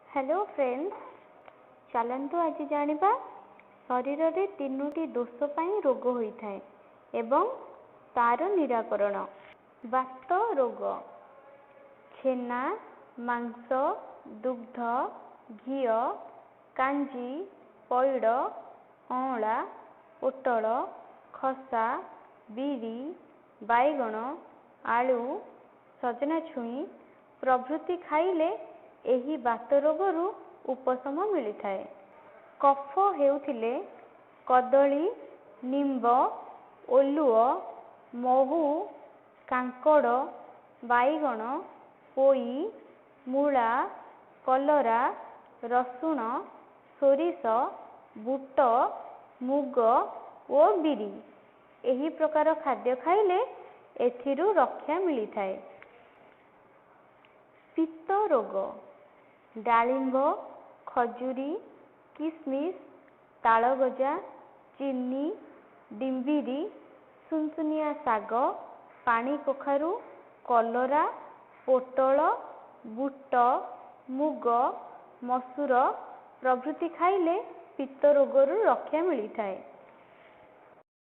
Hello friends, ଚାଲନ୍ତୁ ଆଜି ଜାଣିବା ଶରୀରରେ 3ଟି ଦୋଷ ପାଇଁ ରୋଗ ହୋଇଥାଏ ଏବଂ ତାର ନିରାକରଣ। ବାତ ରୋଗ: ଛେନା, ମାଂସ, ଦୁଗ୍ଧ, ଘିଅ, କାଞ୍ଜି, ପଇଡ଼, ଅଁଳା, ପୋଟଳ, ଖସା, ବିରି, ବାଇଗଣ, ଆଳୁ, ସଜନା ଛୁଇଁ ପ୍ରଭୃତି ଖାଇଲେ ଏହି ବାତ ରୋଗରୁ ଉପଶମ ମିଳିଥାଏ। କଫ ହେଉଥିଲେ କଦଳୀ, ନିମ୍ବ, ଓଲୁଅ, ମହୁ, କାଙ୍କଡ଼, ବାଇଗଣ, ପୋଇ, ମୂଳା, କଲରା, ରସୁଣ, ସୋରିଷ, ବୁଟ, ମୁଗ ଓ ବିରି ଏହି ପ୍ରକାର ଖାଦ୍ୟ ଖାଇଲେ ଏଥିରୁ ରକ୍ଷା ମିଳିଥାଏ। ପିତ୍ତ ରୋଗ: ଡାଳିମ୍ବ, ଖଜୁରୀ, କିସମିସ, ତାଳଗଜା, ଚିନି, ଡିମ୍ବିରି, ସୁନସୁନିଆ ଶାଗ, ପାଣି କଖାରୁ, କଲରା, ପୋଟଳ, ବୁଟ, ମୁଗ, ମସୁର ପ୍ରଭୃତି ଖାଇଲେ ପିତ୍ତ ରୋଗରୁ ରକ୍ଷା ମିଳିଥାଏ।